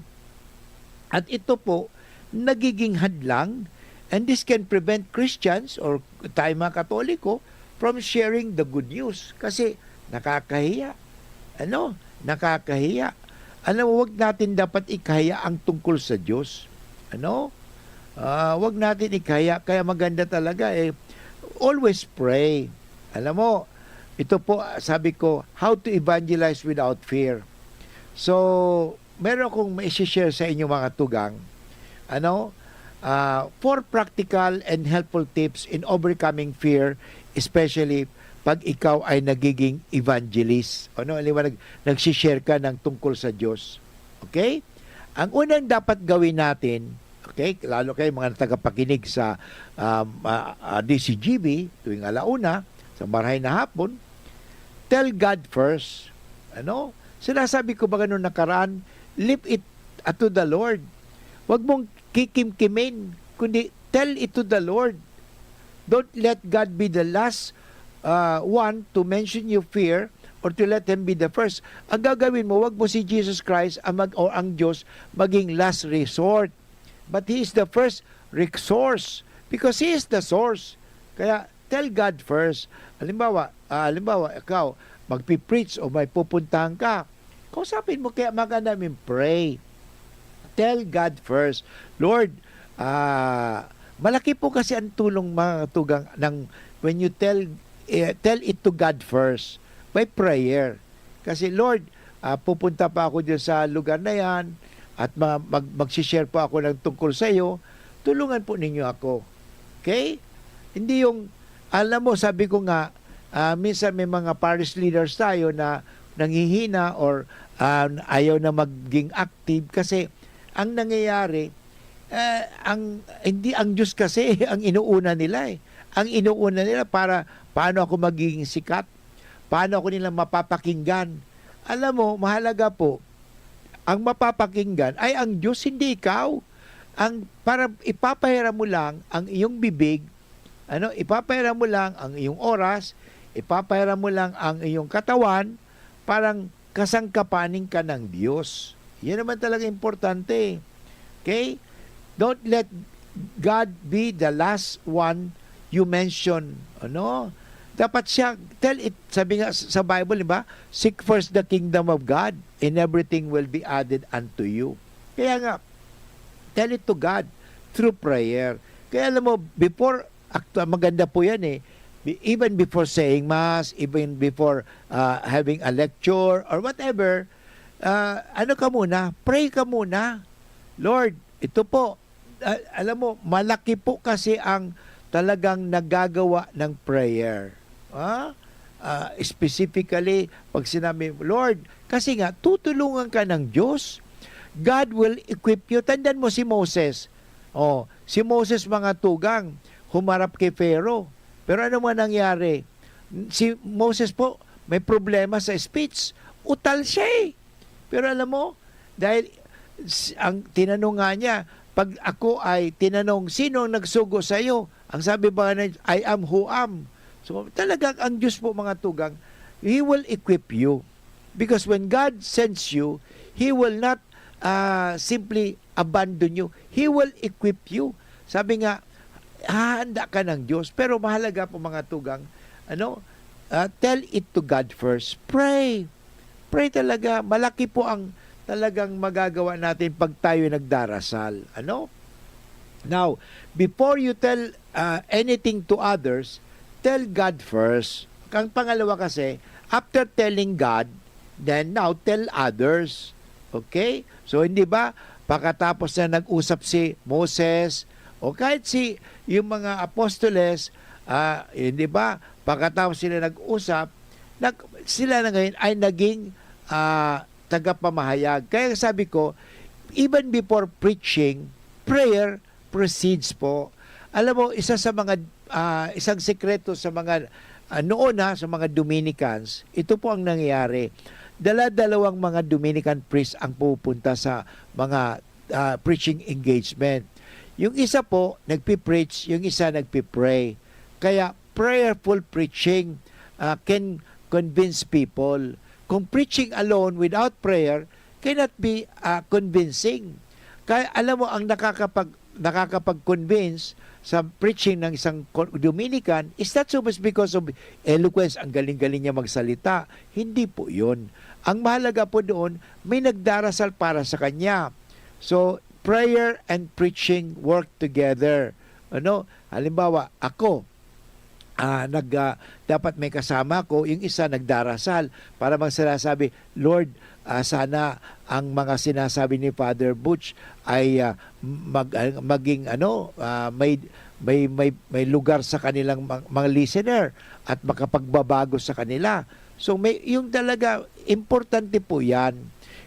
At ito po, nagiging hadlang, and this can prevent Christians or tayo mga Katoliko from sharing the good news kasi nakakahiya. Ano? Nakakahiya. Alam mo, wag natin dapat ikahiya ang tungkol sa Diyos. Ano? Ah, wag natin ikahiya. Kaya maganda talaga eh. Always pray. Alam mo, ito po, ah, sabi ko, how to evangelize without fear. So, meron akong mai-share sa inyo mga tugang. Ano? Ah, four practical and helpful tips in overcoming fear, especially pag ikaw ay nagiging evangelist. Ano, halimbawa, nag, nagsishare ka ng tungkol sa Diyos. Okay? Ang unang dapat gawin natin, okay, lalo kayo mga tagapakinig sa um, ah, ah, D C G B, tuwing alauna, sa marhay na hapon, tell God first. Ano? Sinasabi ko ba ganun nakaraan, leave it uh, to the Lord. Huwag mong kikimkimin, kundi tell it to the Lord. Don't let God be the last uh, one to mention your fear or to let Him be the first. Ang gagawin mo, wag mo si Jesus Christ ang mag, o ang Diyos maging last resort. But He is the first resource because He is the source. Kaya tell God first. Halimbawa, ah, halimbawa, ikaw, magpi-preach o may pupuntahan ka. Kausapin mo kaya maganda yung pray. Tell God first. Lord, ah, malaki po kasi ang tulong mga tugang ng when you tell eh, tell it to God first by prayer. Kasi Lord, ah, pupunta pa ako diyan sa lugar na yan at ma- mag- magsishare po ako ng tungkol sa iyo. Tulungan po ninyo ako. Okay? Hindi yung, alam mo, sabi ko nga, ah, minsan may mga parish leaders tayo na nanghihina or ah, ayaw na maging active kasi Ang nangyayari, eh, ang, hindi ang Diyos kasi ang inuuna nila, eh. Ang inuuna nila para paano ako magiging sikat, paano ako nila mapapakinggan. Alam mo, mahalaga po, ang mapapakinggan ay ang Diyos, hindi ikaw. Ang, para ipapahiram mo lang ang iyong bibig, ano, ipapahiram mo lang ang iyong oras, ipapahiram mo lang ang iyong katawan, parang kasangkapaning ka ng Diyos. Yan naman talaga importante. Okay? Don't let God be the last one you mention. Ano? Dapat siya, tell it, sabi nga sa Bible, di ba? "Seek first the kingdom of God, and everything will be added unto you." Kaya nga, tell it to God through prayer. Kaya alam mo, before, aktu-, maganda po yan eh. Be-, even before saying mass, even before, ah, having a lecture or whatever, ah, ano ka muna, pray ka muna. "Lord, ito po," a-, alam mo, malaki po kasi ang talagang nagagawa ng prayer. Ah? Ah, specifically, pag sinabi, "Lord," kasi nga, tutulungan ka ng Diyos. God will equip you. Tandaan mo si Moses. Oh, si Moses, mga tugang, humarap kay Pharaoh. Pero ano man nangyari? Si Moses po, may problema sa speech. Utal siya eh. Pero alam mo, dahil s-, ang tinanong nga niya, pag ako ay tinanong, "Sino ang nagsugo sa iyo?" Ang sabi ba niya, "I am who am." So, talagang ang Diyos po, mga tugang, He will equip you. Because when God sends you, He will not, ah, simply abandon you. He will equip you. Sabi nga, hahanda ka ng Diyos. Pero mahalaga po, mga tugang, ano, ah, tell it to God first. Pray. Pray talaga. Malaki po ang talagang magagawa natin pag tayo nagdarasal. Ano? Now, before you tell, ah, anything to others, tell God first. Ang pangalawa kasi, after telling God, then now tell others. Okay? So, hindi ba, pagkatapos na nag-usap si Moses, o kahit si, yung mga apostoles, ah, hindi ba, pagkatapos sila nag-usap, nag-, sila na ngayon ay naging, ah, tagapamahayag. Kaya sabi ko, even before preaching, prayer precedes po. Alam mo, isa sa mga, ah, isang sekreto sa mga, ah, noon na, sa mga Dominicans, ito po ang nangyayari. Dala-dalawang mga Dominican priest ang pupunta sa mga, ah, preaching engagement. Yung isa po, nagpi-preach, yung isa nagpi-pray. Kaya prayerful preaching, ah, can convince people. Kung preaching alone without prayer cannot be, ah, convincing. Kaya alam mo, ang nakakapag-, nakakapag-convince sa preaching ng isang ko-, Dominican is not so much because of eloquence, ang galing-galing niya magsalita. Hindi po yun. Ang mahalaga po doon, may nagdarasal para sa kanya. So, prayer and preaching work together. Ano? Halimbawa, ako, ah, nag, ah, dapat may kasama ko, yung isa nagdarasal para bang sinasabi, "Lord, ah, sana ang mga sinasabi ni Father Butch ay, ah, mag-, ah, maging ano, ah, may, may, may, may lugar sa kanilang mga, mga listener at makapagbabago sa kanila." So, may, yung talaga, importante po yan.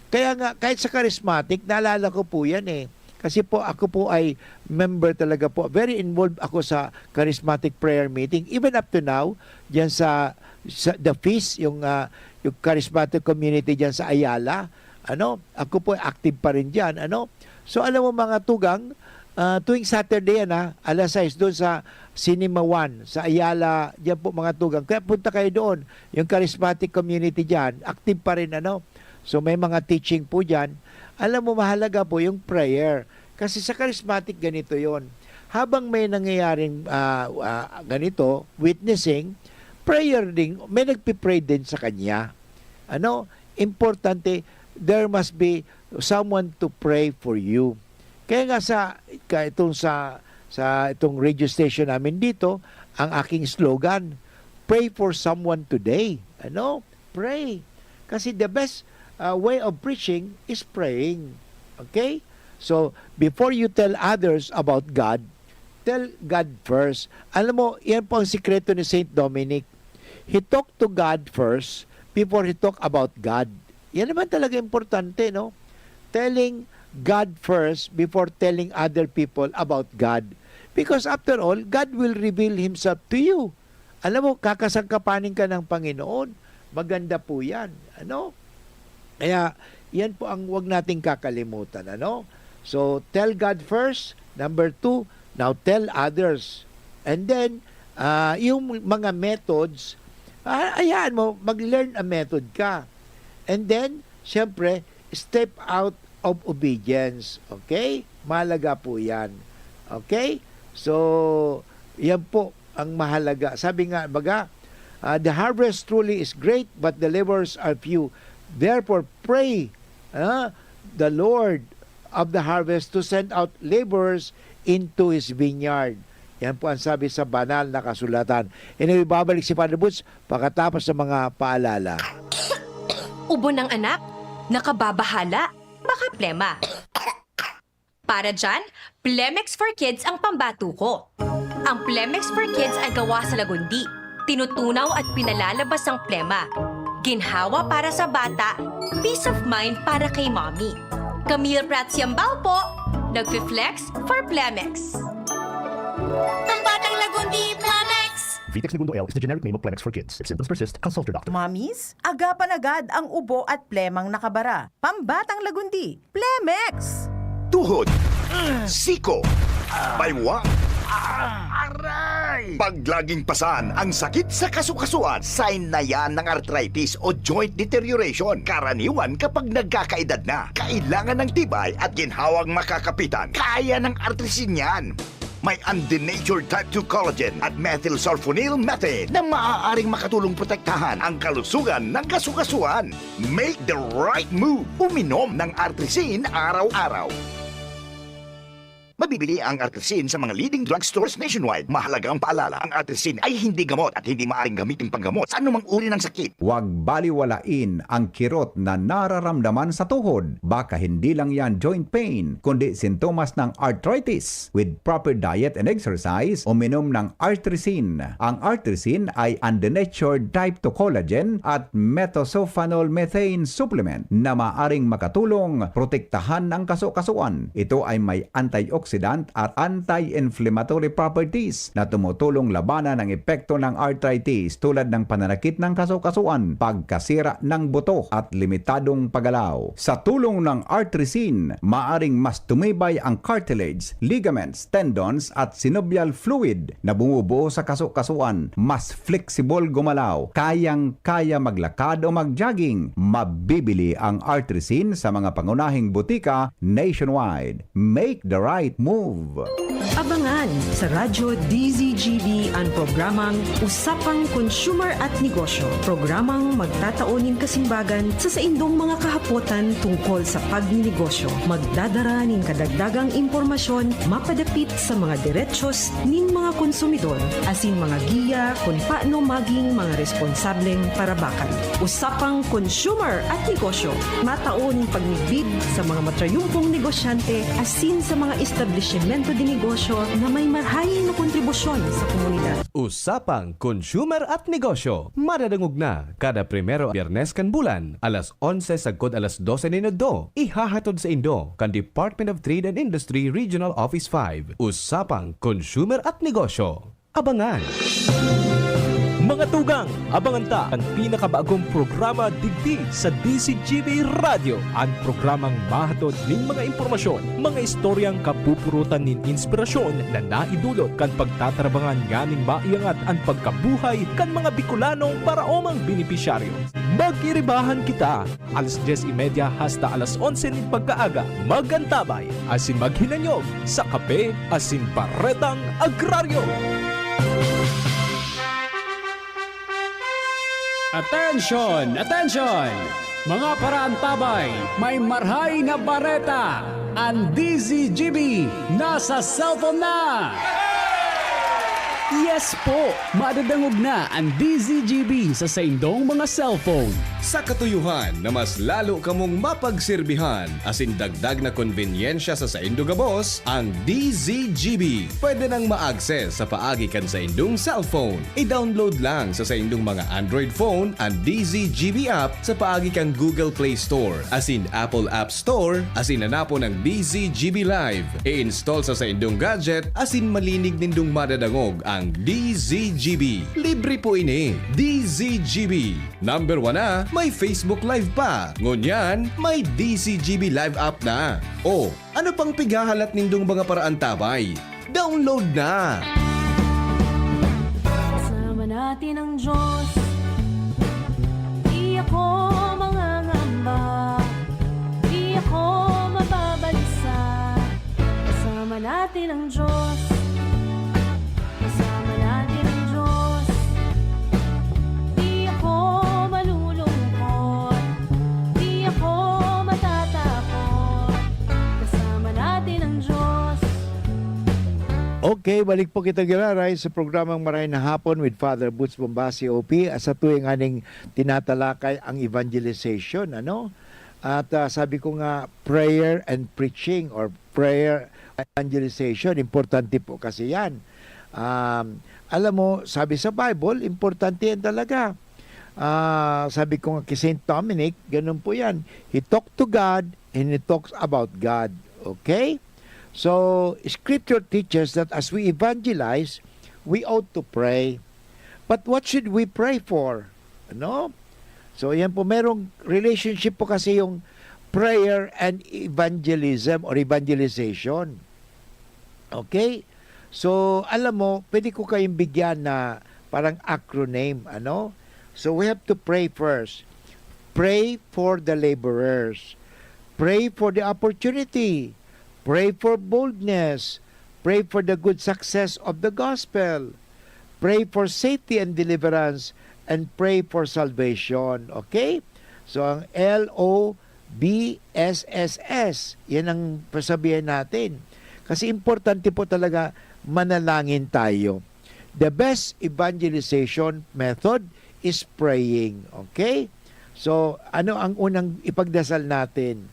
Kaya nga, kahit sa charismatic, naalala ko po yan eh. Kasi po, ako po ay member talaga po. Very involved ako sa charismatic prayer meeting. Even up to now, diyan sa, sa The Feast, yung, ah, yung charismatic community diyan sa Ayala, ano, ako po ay active pa rin diyan, ano. So, alam mo, mga tugang, ah, tuwing Saturday yan, ha, alas sais doon sa Cinema One, sa Ayala, diyan po, mga tugang. Kaya punta kayo doon, yung charismatic community diyan, active pa rin, ano. So, may mga teaching po diyan. Alam mo, mahalaga po yung prayer. Kasi sa charismatic, ganito yon. Habang may nangyayaring, ah, ah, ganito, witnessing, prayer din, may nagpipray din sa kanya. Ano? Importante, there must be someone to pray for you. Kaya nga sa, ka-, itong sa, sa itong radio station namin dito, ang aking slogan, "Pray for someone today." Ano? Pray. Kasi the best, uh, way of preaching is praying. Okay? So, before you tell others about God, tell God first. Alam mo, yan po ang sikreto ni Saint Dominic. He talked to God first before he talked about God. Yan naman talaga importante, no? Telling God first before telling other people about God. Because after all, God will reveal Himself to you. Alam mo, kakasangkapanin ka ng Panginoon. Maganda po yan. Ano? Kaya, yan po ang wag nating kakalimutan. Ano? So, tell God first. Number two, now tell others. And then, ah, yung mga methods, ah, hayaan mo, mag-learn a method ka. And then, syempre, step out of obedience. Okay? Mahalaga po yan. Okay? So, yan po ang mahalaga. Sabi nga, baga, ah, "The harvest truly is great, but the laborers are few. Therefore, pray, ah, the Lord of the harvest to send out laborers into His vineyard." Yan po ang sabi sa banal na kasulatan. Anyway, babalik si Father Boots pagkatapos ng mga paalala. Ubo ng anak, nakababahala, baka plema. Para dyan, Plemex for Kids ang pambato ko. Ang Plemex for Kids ay gawa sa lagundi. Tinutunaw at pinalalabas ang plema. Ginhawa para sa bata, peace of mind para kay mommy. Camille Prats Yambao po, nagfi-flex for Plemex. Pambatang lagundi, Plemex! Vitex Negundo L is the generic name of Plemex for kids. If symptoms persist, consult your doctor. Mommies, agapan agad ang ubo at plemang nakabara. Pambatang lagundi, Plemex! Tuhod, siko, baywang, aray! Pag laging pasan ang sakit sa kasukasuan, sign na yan ng arthritis o joint deterioration. Karaniwan kapag nagkakaedad na, kailangan ng tibay at ginhawang makakapitan. Kaya ng Artrisin yan. May undenatured type two collagen at methylsulfonyl methane na maaaring makatulong protektahan ang kalusugan ng kasukasuan. Make the right move. Uminom ng Artrisin araw-araw. Mabibili ang Artrisin sa mga leading drugstores nationwide. Mahalagang paalala, ang Artrisin ay hindi gamot at hindi maaaring gamitin panggamot sa anumang uri ng sakit. Huwag baliwalain ang kirot na nararamdaman sa tuhod. Baka hindi lang yan joint pain, kundi sintomas ng arthritis. With proper diet and exercise, uminom ng Artrisin. Ang Artrisin ay undenatured type two collagen at methylsulfonyl methane supplement na maaring makatulong protektahan ang kasukasuan. Ito ay may antioxidant at anti-inflammatory properties na tumutulong labanan ang epekto ng arthritis tulad ng pananakit ng kasukasuan, pagkasira ng buto at limitadong paggalaw. Sa tulong ng Artrisin, maaring mas tumibay ang cartilage, ligaments, tendons at synovial fluid na bumubuo sa kasukasuan, mas flexible gumalaw, kayang-kaya maglakad o mag-jogging. Mabibili ang Artrisin sa mga pangunahing butika nationwide. Make the right move! Abangan sa Radyo D Z G B an programang Usapang Consumer at Negosyo, programang magtatao nin kasimbagan sa saindong mga kahapotan tungkol sa pagninegosyo. Magdadara nin kadagdagang impormasyon mapadapit sa mga derechos nin mga konsumidor asin mga giya kun paano maging mga responsableng parabakan. Usapang Consumer at Negosyo, matao nin pagmidbid sa mga matrayumpong negosyante asin sa mga establisimento de negosyo na may marhay na kontribusyon sa komunidad. Usapang Consumer at Negosyo, madadangog na kada primero Biyernes kan bulan, alas onse sagkod alas dose nin udto. Ihahatod saindo kan Department of Trade and Industry Regional Office five. Usapang Consumer at Negosyo. Abangan! Mga tugang, abangan ta an pinakabagong programa digdi sa D Z G B Radyo, an programang mahatod nin mga impormasyon, mga istoryang kapupurutan nin inspirasyon na naidulot kan pagtatarabangan nganing maiangat an pagkabuhay kan mga Bicolanong paraomang benepisyaryo. Magiribahan kita, alas dyes y media hasta alas onse nin pagkaaga. Mag-antabay asin maghinanyog sa Kape asin Baretang Agraryo. Atensyon! Atensyon! Mga paraantabay, may marhay na bareta! An D Z G B nasa cellphone na! Yes po! Madadangog na an D Z G B sa saindong mga cellphone. Sa katuyohan na mas lalo kamong mapagserbihan asin dagdag na konbenyensya sa saindo gabos, ang D Z G B pwede nang ma-access sa paagi kan saindong cellphone. I-download lang sa saindong mga Android phone an D Z G B app sa paagi kan Google Play Store asin Apple App Store asin hanapon ang D Z G B Live. I-install sa saindong gadget asin malinig nindong madadangog ang D Z G B. Libre po ini. D Z G B. Number one na, may Facebook Live pa. Ngunyan, may D Z G B Live app na. O, ano pang pighahalat nindong mga paraantabay? Download na! Kasama natin ang Diyos. Di ako mangangamba. Di ako mababalisa. Kasama natin ang Diyos. Kasama natin ang Diyos. Di ako malulungkot. Di ako matatakot. Kasama natin ang Diyos. Okay, balik po kita giraray sa programang Maray na Hapon with Father Boots Bombasi, O P. Sa tuwing aning tinatalakay ang evangelization, ano? At ah, sabi ko nga, prayer and preaching or prayer evangelization, importante po kasi yan. Um, alam mo, sabi sa Bible, importante yan talaga. Ah, sabi ko nga kay Saint Dominic, ganun po yan. He talked to God and he talks about God. Okay? So, Scripture teaches that as we evangelize, we ought to pray. But what should we pray for? Ano? So, yan po, merong relationship po kasi yung prayer and evangelism or evangelization. Okay? So, alam mo, pwede ko kayong bigyan na parang acronym, ano? So, we have to pray first. Pray for the laborers. Pray for the opportunity. Pray for boldness. Pray for the good success of the gospel. Pray for safety and deliverance. And pray for salvation. Okay? So, ang L O B S S S, yan ang pasabihan natin. Kasi importante po talaga manalangin tayo. The best evangelization method is praying. Okay? So, ano ang unang ipagdasal natin?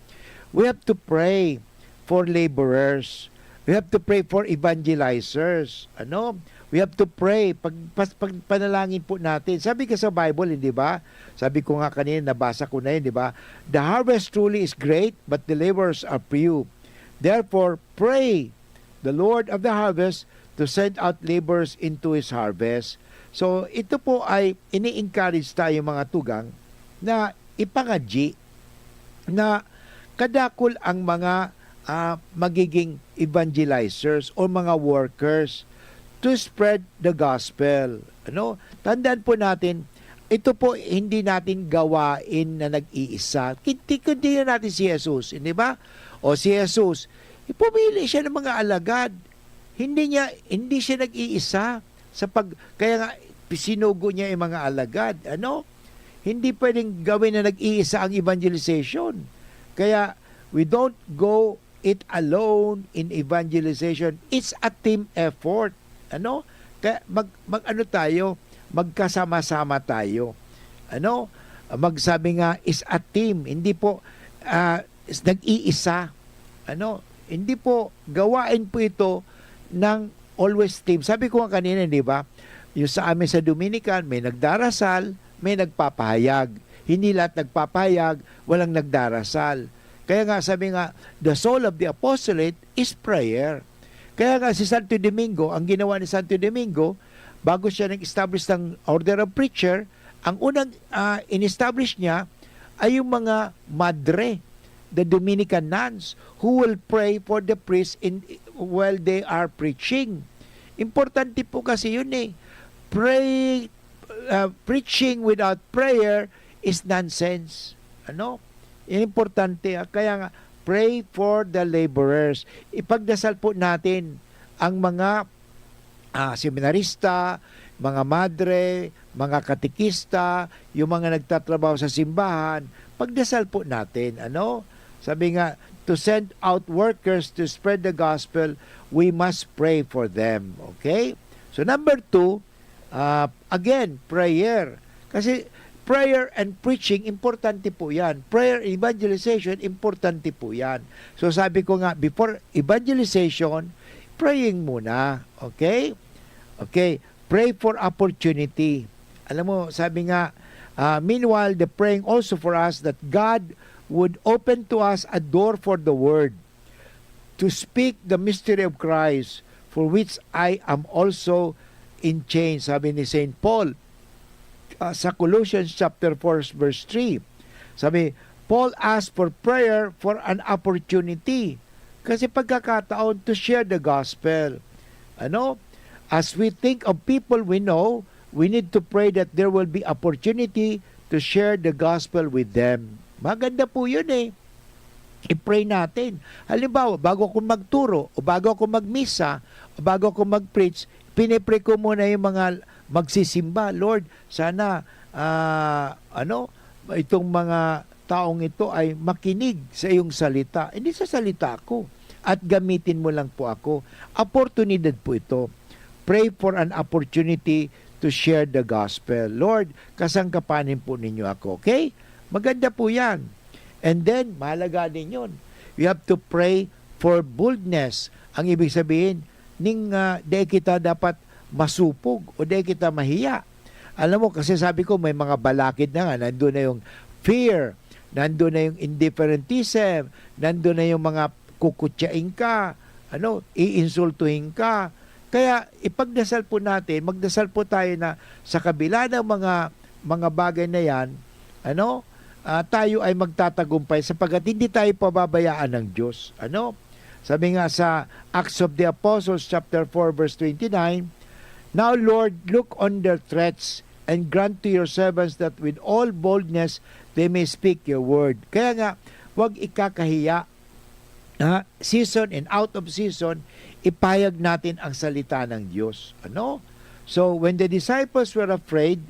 We have to pray for laborers. We have to pray for evangelizers. Ano? We have to pray. Pag, pas, pag panalangin po natin. Sabi ka sa Bible, hindi ba? Sabi ko nga kanina, nabasa ko na yun, di ba? The harvest truly is great, but the laborers are few. Therefore, pray the Lord of the harvest to send out laborers into His harvest. So, ito po ay ini-encourage tayo mga tugang na ipangadyi na kadakul ang mga ah, magiging evangelizers o mga workers to spread the gospel. Ano? Tandaan po natin, ito po hindi natin gawain na nag-iisa. Kinti-, kundi na natin si Jesus, hindi ba? O si Jesus, ipumili siya ng mga alagad. Hindi niya, hindi siya nag-iisa sa pag, kaya nga sinugo niya yung mga alagad. Ano? Hindi pwedeng gawin na nag-iisa ang evangelization. Kaya we don't go it alone in evangelization. It's a team effort. Ano? Kaya mag, mag ano tayo, magkasama-sama tayo. Ano? Magsabi nga is a team, hindi po ah, is nag-iisa. Ano? Hindi po gawain po ito ng always team. Sabi ko nga kanina, di ba? Yung sa amin sa Dominican, may nagdarasal, may nagpapahayag. Hindi lahat nagpapahayag, walang nagdarasal. Kaya nga sabi nga, the soul of the apostolate is prayer. Kaya nga si Santo Domingo, ang ginawa ni Santo Domingo, bago siya nag-establish ng Order of Preacher, ang unang ah, in-establish niya ay yung mga madre, the Dominican nuns, who will pray for the priests in, while they are preaching. Importante po kasi yun eh. Pray, ah, preaching without prayer is nonsense. Ano? Yan importante. Ah. Kaya nga, pray for the laborers. Ipagdasal po natin ang mga ah, seminarista, mga madre, mga katekista, yung mga nagtatrabaho sa simbahan, pagdasal po natin, ano? Sabi nga, to send out workers to spread the gospel, we must pray for them. Okay? So number two, ah, again, prayer. Kasi prayer and preaching, importante po yan. Prayer and evangelization, importante po yan. So sabi ko nga, before evangelization, praying muna. Okay? Okay. Pray for opportunity. Alam mo, sabi nga, ah, meanwhile, the praying also for us that God would open to us a door for the word to speak the mystery of Christ, for which I am also in chains, sabi ni Saint Paul, ah, sa Colossians chapter four, verse three. Sabi, Paul asked for prayer for an opportunity. Kasi pagkakataon to share the gospel. Ano? As we think of people we know, we need to pray that there will be opportunity to share the gospel with them. Maganda po yun eh. I-pray natin. Halimbawa, bago ako magturo, o bago ako magmisa, o bago ako mag-preach, pinipray ko muna yung mga magsisimba. Lord, sana, ah, ano, itong mga taong ito ay makinig sa iyong salita. Hindi sa salita ko. At gamitin mo lang po ako. Oportunidad po ito. Pray for an opportunity to share the gospel. Lord, kasangkapanin po ninyo ako. Okay? Maganda po yan. And then, mahalaga din yun. We have to pray for boldness. Ang ibig sabihin, ning, ah, dai kita dapat masupog o dai kita mahiya. Alam mo, kasi sabi ko, may mga balakid na nga. Nandun na yung fear, nandun na yung indifferentism, nandun na yung mga kukutyain ka, ano, iinsultuhin ka. Kaya ipagdasal po natin, magdasal po tayo na sa kabila ng mga, mga bagay na yan, ano, ah, tayo ay magtatagumpay sapagkat hindi tayo pababayaan ng Diyos. Ano? Sabi nga sa Acts of the Apostles chapter four, verse twenty-nine, "Now, Lord, look on their threats and grant to your servants that with all boldness they may speak your word." Kaya nga, huwag ikakahiya, ha, season and out of season, ipahayag natin ang salita ng Diyos. Ano? So, when the disciples were afraid,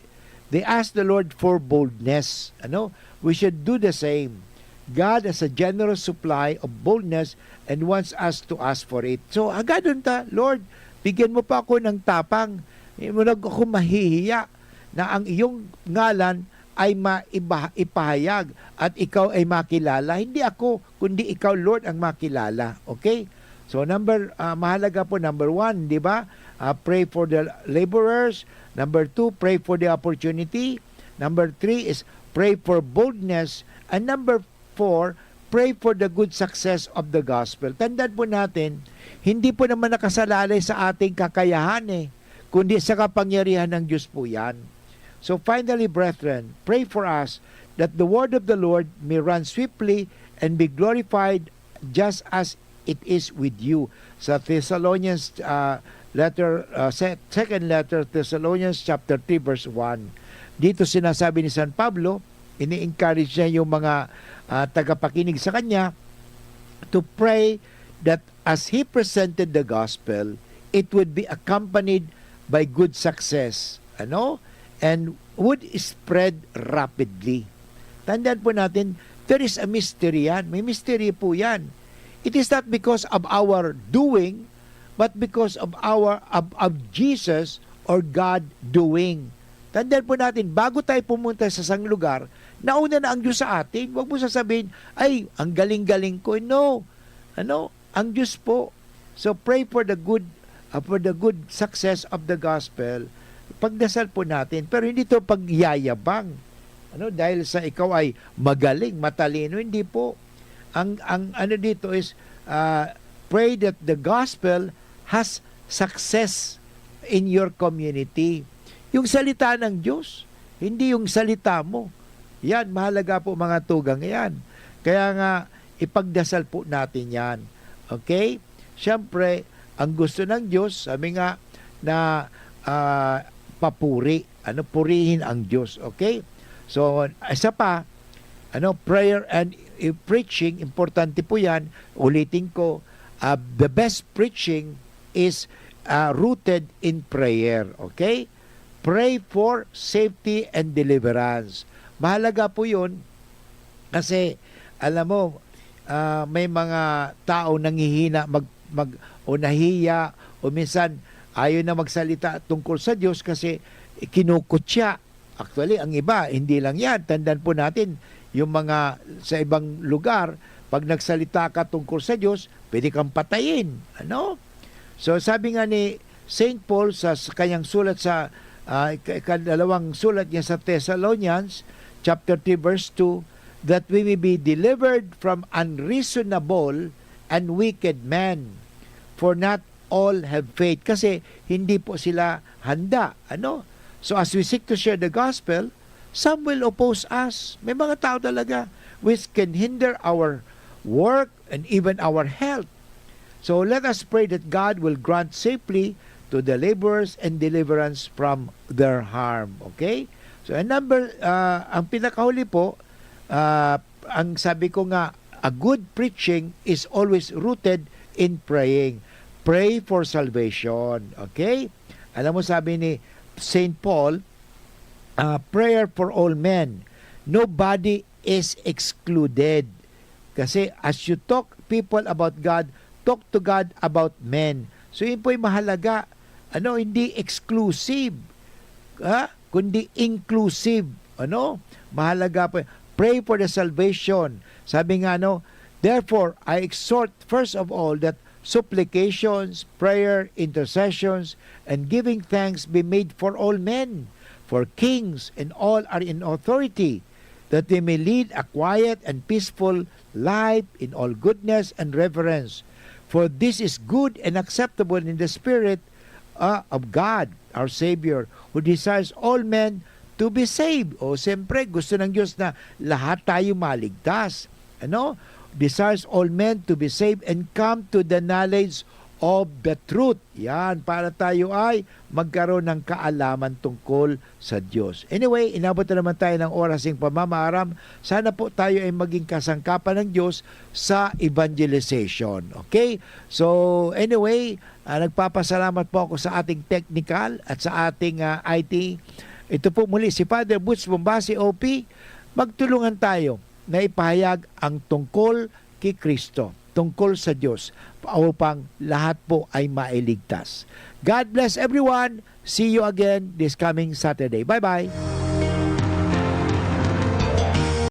they asked the Lord for boldness. Ano? We should do the same. God has a generous supply of boldness and wants us to ask for it. So, hagadon ta, "Lord, bigyan mo pa ako ng tapang. Hindi mo na ako mahihiya na ang iyong ngalan ay maiba-, ipahayag at ikaw ay makilala." Hindi ako, kundi ikaw, Lord, ang makilala. Okay? So, number, ah, mahalaga po, number one, di ba? Ah, pray for the laborers. Number two, pray for the opportunity. Number three is pray for boldness. And number four, pray for the good success of the gospel. Tandaan po natin, hindi po naman nakasalalay sa ating kakayahan eh, kundi sa kapangyarihan ng Diyos po yan. So finally, brethren, pray for us that the word of the Lord may run swiftly and be glorified just as it is with you. Sa Thessalonians, ah, letter, ah, se-, second letter, Thessalonians chapter three, verse one. Dito sinasabi ni San Pablo, ini-encourage niya yung mga, ah, tagapakinig sa kanya to pray that as he presented the gospel, it would be accompanied by good success, ano? And would spread rapidly. Tandaan po natin, there is a mystery yan. May mystery po yan. It is not because of our doing, but because of our, of, of Jesus or God doing. Tandaan po natin, bago tayo pumunta sa isang lugar, nauna na ang Diyos sa atin. Huwag mo sasabihin, "Ay, ang galing-galing ko." No. Ano? Ang Diyos po. So pray for the good, ah, for the good success of the gospel. Pagdasal po natin, pero hindi to pagyayabang. Ano, dahil sa ikaw ay magaling, matalino, hindi po. Ang, ang ano dito is, ah, pray that the gospel has success in your community. Yung salita ng Diyos, hindi yung salita mo. Yan, mahalaga po mga tugang yan. Kaya nga, ipagdasal po natin yan. Okay? Siyempre, ang gusto ng Diyos, sabi nga, na, ah, papuri. Ano, purihin ang Diyos. Okay? So, isa pa, ano, prayer and, eh, preaching, importante po yan. Ulitin ko, ah, the best preaching is, ah, rooted in prayer. Okay? Pray for safety and deliverance. Mahalaga po yun kasi, alam mo, ah, may mga tao nanghihina mag, mag, o nahiya, o minsan, ayaw na magsalita tungkol sa Diyos kasi kinukutya. Actually, ang iba, hindi lang yan. Tandaan po natin, yung mga sa ibang lugar, pag nagsalita ka tungkol sa Diyos, pwede kang patayin. Ano? So, sabi nga ni Saint Paul sa, sa kanyang sulat sa ah, ika-, ikadalawang sulat niya sa Thessalonians, chapter three, verse two, "That we may be delivered from unreasonable and wicked men, for not all have faith." Kasi hindi po sila handa, ano? So, as we seek to share the gospel, some will oppose us. May mga tao talaga which can hinder our work and even our health. So, let us pray that God will grant safely to the laborers and deliverance from their harm. Okay? So, and number, ah, ang pinakahuli po, ah, ang sabi ko nga, a good preaching is always rooted in praying. Pray for salvation. Okay? Alam mo, sabi ni Saint Paul, ah, "Prayer for all men. Nobody is excluded." Kasi as you talk people about God, talk to God about men. So, yun po yung mahalaga. Ano, hindi exclusive, ha? Kundi inclusive. Ano? Mahalaga po. Pray for the salvation. Sabi nga, ano, "Therefore, I exhort first of all that supplications, prayer, intercessions, and giving thanks be made for all men, for kings and all are in authority, that they may lead a quiet and peaceful life in all goodness and reverence. For this is good and acceptable in the Spirit, ah, of God, our Savior, who desires all men to be saved." O, siyempre, gusto ng Diyos na lahat tayo maligtas. Ano? "Desires all men to be saved and come to the knowledge of the truth." Yan, para tayo ay magkaroon ng kaalaman tungkol sa Diyos. Anyway, inabot na naman tayo ng oras ng pamamaaram. Sana po tayo ay maging kasangkapan ng Diyos sa evangelization. Okay? So, anyway, ah, nagpapasalamat po ako sa ating technical at sa ating, ah, I T. Ito po muli si Father Butch Bombasi, O P. Magtulungan tayo na ipahayag ang tungkol ki Cristo, tungkol sa Diyos, upang lahat po ay mailigtas. God bless everyone. See you again this coming Saturday. Bye-bye.